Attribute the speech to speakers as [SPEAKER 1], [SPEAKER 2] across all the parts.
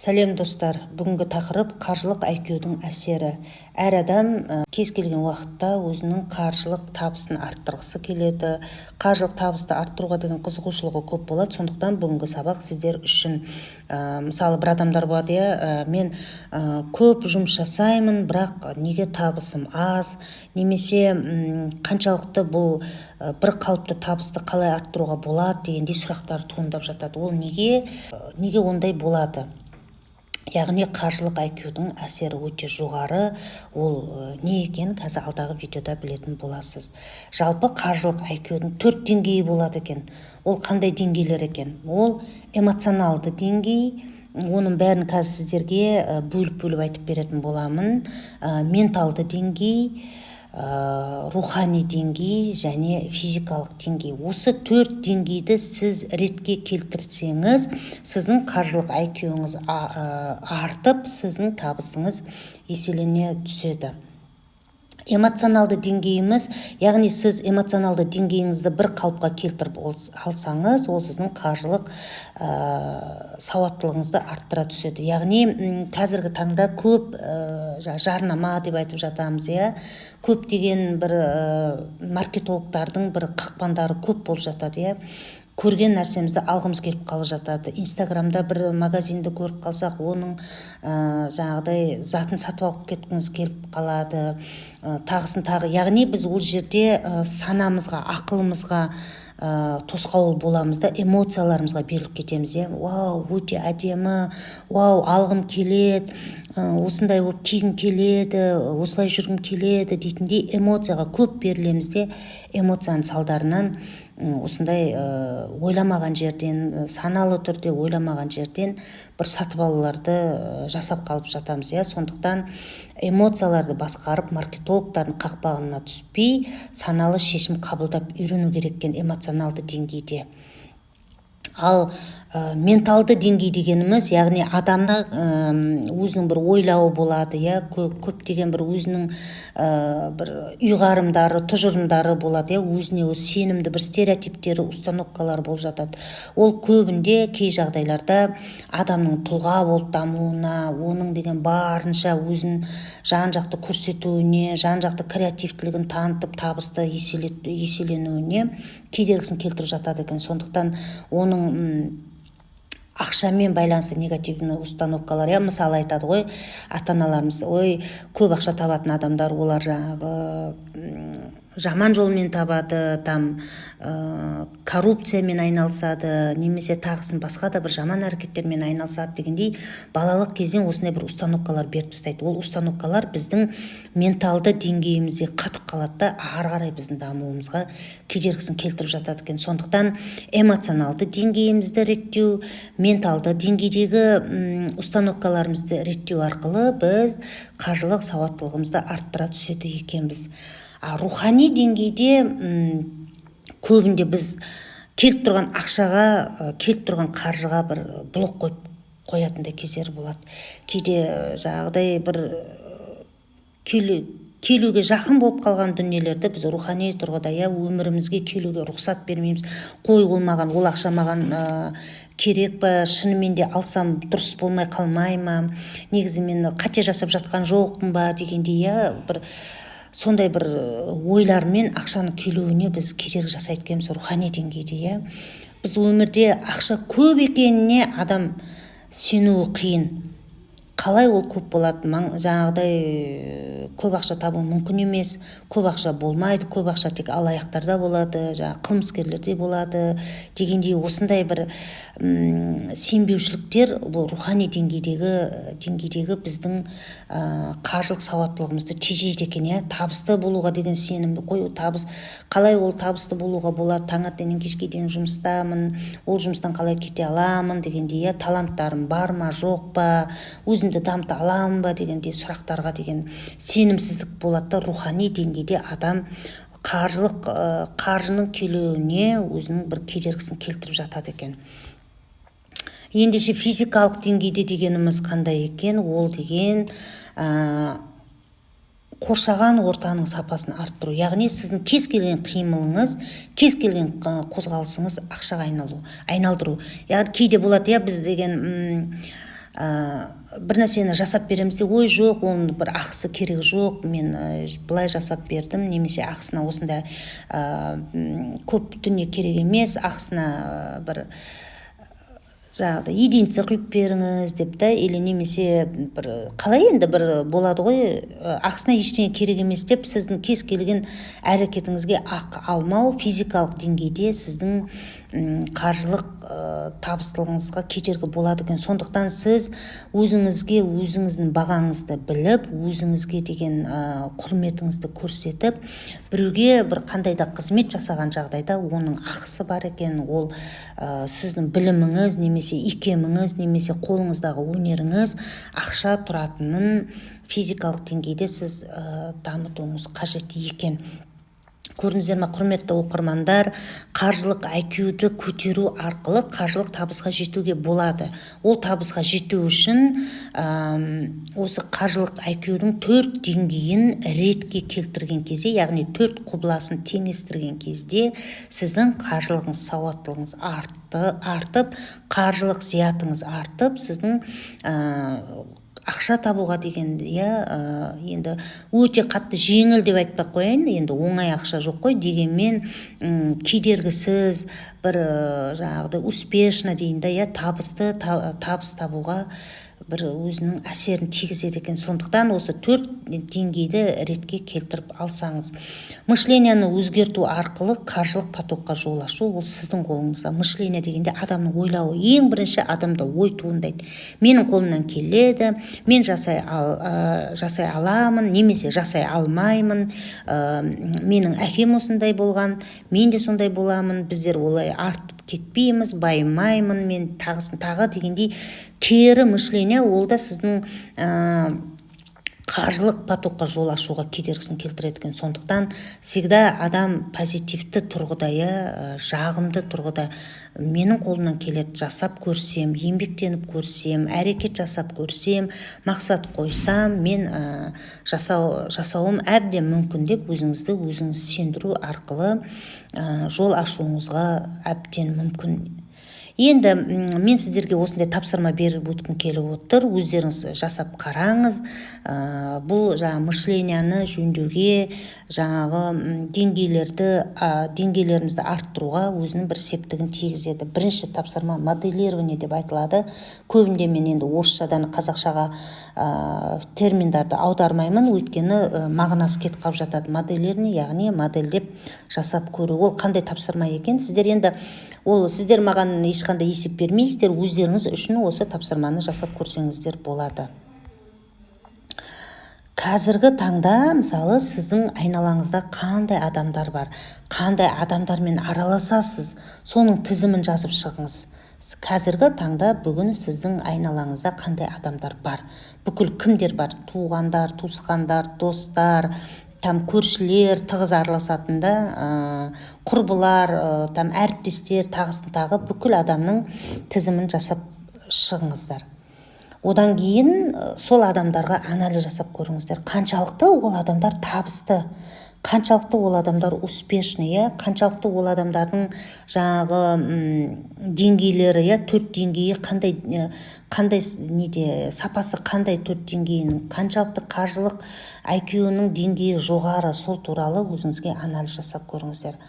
[SPEAKER 1] Сәлем, достар! Бүгінгі тақырып: қаржылық IQ-дің әсері. Әр адам кез келген уақытта өзінің қаржылық табысын арттырғысы келеді, қаржылық табысты арттыруға деген қызығушылығы көп болады. Сондықтан бүгінгі сабақ сіздер үшін. Мысалы, бір адамдар болады, иә, мен көп жұмыс жасаймын, бірақ неге табысым аз немесе қаншалықты бұл бір қалыпты табысты қалай арттыруға болады дегендей сұрақтар туындап жатады. Ол неге ондай болады? Яғни қаржылық IQ-дің әсері өте жоғары. Ол не екенін қазір алдағы видеода білетін боласыз. Жалпы, қаржылық IQ-дің төрт деңгейі болады екен. Ол қандай деңгейлер екен? Ол эмоционалды деңгей, оның бәрін қазір сіздерге бөліп-бөліп айтып беретін боламын. Менталды деңгей, рухани деңгей және физикалық деңгей. Осы төрт деңгейді сіз ретке келтірсеңіз, сіздің қаржылық IQ-ңіз артып, сіздің табысыңыз еселене түседі. Эмоционалды деңгейіміз, яғни сіз эмоционалды деңгейіңізді бір қалыпқа келтіріп алсаңыз, ол сіздің қаржылық сауаттылығыңызды арттыра түседі. Яғни қазіргі таңда көп жарнама деп айтып жатамыз, иә, көптеген бір маркетологтардың бір қақпандары көп болып жатады, иә. Көрген нәрсемізді алғымыз келіп қалып жатады. Инстаграмда бір магазинді көріп қалсақ, оның жаңағыдай затын сатып алып кеткіміз келіп қалады, тағысын тағы. Яғни біз ол жерде санамызға, ақылымызға тосқауыл боламыз да, эмоцияларымызға беріліп кетеміз, иә. «Вау, өте әдемі, вау, алғым келеді, осындай болып кигім келеді, осылай жүргім келеді» дейтіндей эмоцияға көп берілеміз де, эмоцияның салдарынан осындай ойламаған жерден, саналы түрде ойламаған жерден бір сатып алуларды жасап қалып жатамыз, иә. Сондықтан эмоцияларды басқарып, маркетологтардың қақпанына түспей, саналы шешім қабылдап үйрену керек екен эмоционалды деңгейде. Ал менталды деңгей дегеніміз, яғни адамда өзінің бір ойлауы болады, иә, көптеген бір өзінің бір ұйғарымдары, тұжырымдары болады, иә, өзіне өзі сенімді бір стереотиптері, установкалары болып жатады. Ол көбінде кей жағдайларда адамның тұлға болып дамуына, оның деген барынша өзін жан жақты көрсетуіне, жан жақты креативтілігін танытып, табысты еселенуіне кедергісін келтіріп жатады екен. Сондықтан оның ақшамен байланысты негативный установкалар, иә. Мысалы, айтады ғой ата аналарымыз: «Ой, көп ақша табатын адамдар, олар жаңағы жаман жолмен табады, там коррупциямен айналысады немесе тағысын басқа да бір жаман әрекеттермен айналысады» дегендей балалық кезден осындай бір установкалар беріп тастайды. Ол установкалар біздің менталды деңгейімізде қатып қалады да, ары қарай біздің дамуымызға кедергісін келтіріп жатады екен. Сондықтан эмоционалды деңгейімізді реттеу, менталды деңгейдегі установкаларымызды реттеу арқылы біз қаржылық сауаттылығымызды арттыра түседі екенбіз. А рухани деңгейде көбінде біз келіп тұрған ақшаға, келіп тұрған қаржыға бір блок қойып қоятындай кездер болады. Кейде жаңағыдай бір келуге жақын болып қалған дүниелерді біз рухани тұрғыда, иә, өмірімізге келуге рұқсат бермейміз. «Қой, ол маған, ол ақша маған керек па? Шынымен де алсам, дұрыс болмай қалмай ма? Негізі мен қате жасап жатқан жоқпын ба?» дегендей, иә, бір сондай бір ойлармен ақшаның келуіне біз кедергі жасайды екенбіз рухани деңгейде, иә. Біз өмірде ақша көп екеніне адам сенуі қиын. Қалай ол көп болады? Жаңағыдай көп ақша табу мүмкін емес, көп ақша болмайды, көп ақша тек алаяқтарда болады, жаңағы қылмыскерлерде болады дегендей осындай бір сенбеушіліктер бұл рухани деңгейдегі біздің қаржылық сауаттылығымызды тежейді екен, иә. Табысты болуға деген сенім қой, табыс қалай, ол табысты болуға болады? Таңертеңнен кешке дейін жұмыстамын, ол жұмыстан қалай кете аламын дегендей, иә. Таланттарым бар ма, жоқ па, өзімді дамыта аламын ба дегендей сұрақтарға деген сенімсіздік болады да, рухани деңгейде адам қаржылық қаржының келуіне өзінің бір кедергісін келтіріп жатады екен. Ендеше, физикалық деңгейде дегеніміз қандай екен? Ол деген қоршаған ортаның сапасын арттыру, яғни сіздің кез келген қимылыңыз, кез келген қозғалысыңыз ақшаға айналу, айналдыру. Яғни кейде болады, иә, біз деген Бір нәрсені жасап береміз де, ой, жоқ, оның бір ақысы керек жоқ, мен былай жасап бердім немесе ақысына осындай көп дүние керек емес, ақысына бір жаңағыдай единица құйып беріңіз деп та, или немесе бір қалай енді бір болады ғой, ақысына ештеңе керек емес деп сіздің кез келген әрекетіңізге ақы алмау физикалық деңгейде сіздің қаржылық табыстылығыңызға кедергі болады екен. Сондықтан сіз өзіңізге өзіңіздің бағаңызды біліп, өзіңізге деген құрметіңізді көрсетіп, біреуге бір қандай да қызмет жасаған жағдайда оның ақысы бар екен. Ол сіздің біліміңіз немесе икеміңіз немесе қолыңыздағы өнеріңіз ақша тұратынын физикалық деңгейде сіз дамытуыңыз қажет екен. Көрдіңіздер ме, құрметті оқырмандар, қаржылық IQ-ді көтеру арқылы қаржылық табысқа жетуге болады. Ол табысқа жету үшін осы қаржылық IQ-дің төрт деңгейін ретке келтірген кезде, яғни төрт құбыласын теңестірген кезде, сіздің қаржылық сауаттылығыңыз артып, қаржылық зиятыңыз артып, сіздің ақша табуға деген, иә, енді өте қатты жеңіл деп айтпай ақ қояйын, енді оңай ақша жоқ қой, дегенмен кедергісіз бір жаңағыдай успешно дейін да, иә, табысты табыс табуға бір өзінің әсерін тигізеді екен. Сондықтан осы төрт деңгейді ретке келтіріп алсаңыз, мышление ні өзгерту арқылы қаржылық поток қа жол ашу ол сіздің қолыңызда. Мышление дегенде адамның ойлауы. Ең бірінші адамда ой туындайды: менің қолымнан келеді, мен жасай аламын немесе жасай алмаймын, менің әкем осындай болған, мен де сондай боламын, біздер олай артып кетпейміз, байымаймын мен, тағысын тағы дегендей кері мышление, ол да сіздің қаржылық поток қа жол ашуға кедергісін келтіреді екен. Сондықтан всегда адам позитивті тұрғыда, иә, жағымды тұрғыда, менің қолымнан келеді, жасап көрсем, еңбектеніп көрсем, әрекет жасап көрсем, мақсат қойсам, мен жасауым әбден мүмкін деп өзіңізді өзіңіз сендіру арқылы жол ашуыңызға әбден мүмкін. Енді мен сіздерге осындай тапсырма беріп өткім келіп отыр, өздеріңіз жасап қараңыз. Бұл жаңа мышления ны жөндеуге, жаңағы деңгейлерімізді арттыруға өзінің бір септігін тигізеді. Бірінші тапсырма моделирование деп айтылады. Көбінде мен енді орысшадан қазақшаға терминдарды аудармаймын, өйткені мағынасы кетіп қалып жатады. Моделирование, яғни модельдеп жасап көру. Ол қандай тапсырма екен? Сіздер енді ол сіздер маған ешқандай есеп бермейсіздер, өздеріңіз үшін осы тапсырманы жасап көрсеңіздер болады. Қазіргі таңда, мысалы, сіздің айналаңызда қандай адамдар бар, қандай адамдармен араласасыз, соның тізімін жазып шығыңыз. Қазіргі таңда, бүгін сіздің айналаңызда қандай адамдар бар, бүкіл кімдер бар: туғандар, туысқандар, достар, там көршілер, тығыз араласатын да құрбылар, там әріптестер, тағысын тағы, бүкіл адамның тізімін жасап шығыңыздар. Одан кейін сол адамдарға анализ жасап көріңіздер: қаншалықты ол адамдар табысты, қаншалықты ол адамдар успешный, иә, қаншалықты ол адамдардың жаңағы деңгейлері, иә, төрт деңгейі қандай, қандай неде, сапасы қандай төрт деңгейінің, қаншалықты қаржылық IQ-ның деңгейі жоғары, сол туралы өзіңізге анализ жасап көріңіздер.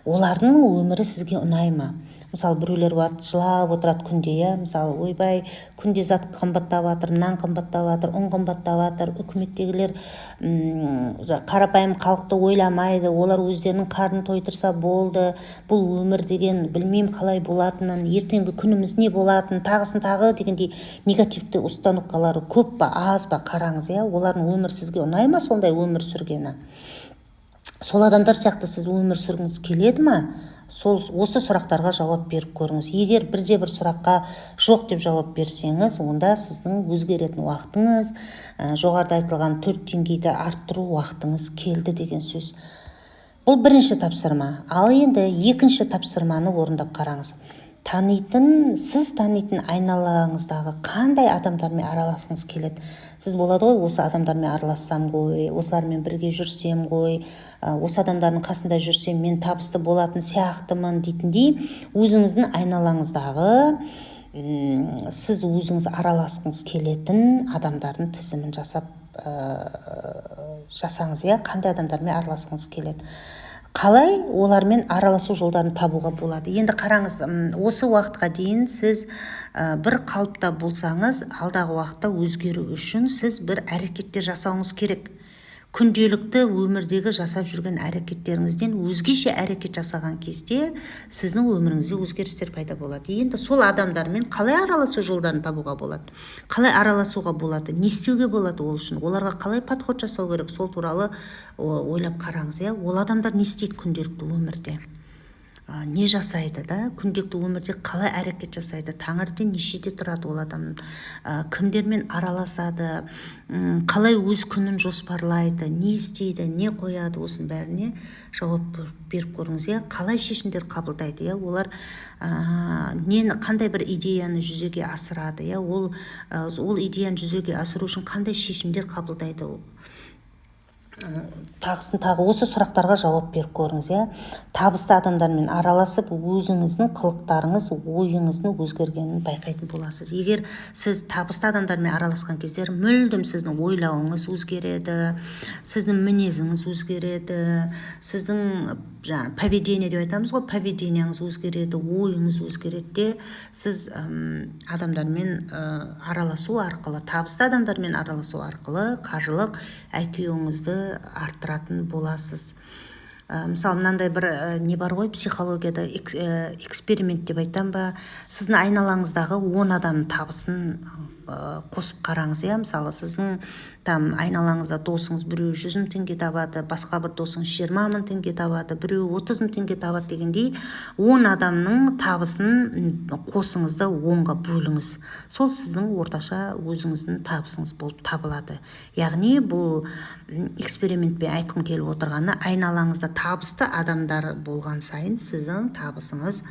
[SPEAKER 1] Олардың өмірі сізге ұнай ма? Мысалы, біреулер болады, жылап отырады күнде, иә, мысалы, ойбай, күнде зат қымбаттап жатыр, нан қымбаттап жатыр, ұн қымбаттап жатыр, үкіметтегілер қарапайым халықты ойламайды, олар өздерінің қарнын тойдырса болды, бұл өмір деген білмеймін қалай болатынын, ертеңгі күніміз не болатынын, тағысын тағы дегендей негативті установка лары көп па, аз ба, қараңыз, иә. Олардың өмірі сізге ұнай ма? Сондай өмір сүргені, сол адамдар сияқты сіз өмір сүргіңіз келеді ма? Сол осы сұрақтарға жауап беріп көріңіз. Егер бірде бір сұраққа жоқ деп жауап берсеңіз, онда сіздің өзгеретін уақытыңыз, жоғарыда айтылған төрт деңгейді арттыру уақытыңыз келді деген сөз. Бұл бірінші тапсырма. Ал енді екінші тапсырманы орындап қараңыз. Танитын, сіз танитын айналаңыздағы қандай адамдармен араласқыңыз келеді? Сіз болады ғой, осы адамдармен аралассам ғой, осылармен бірге жүрсем ғой, осы адамдардың қасында жүрсем, мен табысты болатын сияқтымын дейтіндей, өзіңіздің айналаңыздағы Сіз өзіңіз араласқыңыз келетін адамдардың тізімін жасап, жасаңыз, иә. Қандай адамдармен араласқыңыз келеді, қалай олармен араласу жолдарын табуға болады? Енді қараңыз, осы уақытқа дейін сіз бір қалыпта болсаңыз, алдағы уақытта өзгеру үшін сіз бір әрекеттер жасауыңыз керек. Күнделікті өмірдегі жасап жүрген әрекеттеріңізден өзгеше әрекет жасаған кезде сіздің өміріңізде өзгерістер пайда болады. Енді сол адамдармен қалай араласу жолдарын табуға болады, қалай араласуға болады, не істеуге болады, ол үшін оларға қалай подход жасау керек, сол туралы ойлап қараңыз, иә. Ол адамдар не істейді күнделікті өмірде, не жасайды да, күнделікті өмірде қалай әрекет жасайды, таңертең нешеде тұрады ол адам, кімдермен араласады, қалай өз күнін жоспарлайды, не істейді, не қояды, осының бәріне жауап беріп көріңіз, иә. Қалай шешімдер қабылдайды, иә, олар нені, қандай бір идеяны жүзеге асырады, иә, ол идеяны жүзеге асыру үшін қандай шешімдер қабылдайды, тағысын тағы. Осы сұрақтарға жауап беріп көріңіз, иә. Табысты адамдармен араласып, өзіңіздің қылықтарыңыз, ойыңыздың өзгергенін байқайтын боласыз. Егер сіз табысты адамдармен араласқан кездер, мүлдем сіздің ойлауыңыз өзгереді, сіздің мінезіңіз өзгереді, сіздің жаңағы поведение деп айтамыз ғой, поведение ңіз өзгереді, ойыңыз өзгереді де, сіз адамдармен араласу арқылы, табысты адамдармен араласу арқылы қаржылық IQ-ңізді арттыратын боласыз. Мысалы, мынандай бір не бар ғой психологияда, эксперимент деп айтам ба: сіздің айналаңыздағы 10 адамның табысын қосып қараңыз, иә. Мысалы, сіздің там айналаңызда досыңыз біреуі 100 000 теңге табады, басқа бір досыңыз 20 000 теңге табады, біреуі 30 000 теңге табады дегендей, 10 адамның табысын қосыңыз да, 10-ға бөліңіз. Сол сіздің орташа өзіңіздің табысыңыз болып табылады. Яғни бұл экспериментпен айтқым келіп отырғаны: айналаңызда табысты адамдар болған сайын сіздің табысыңыз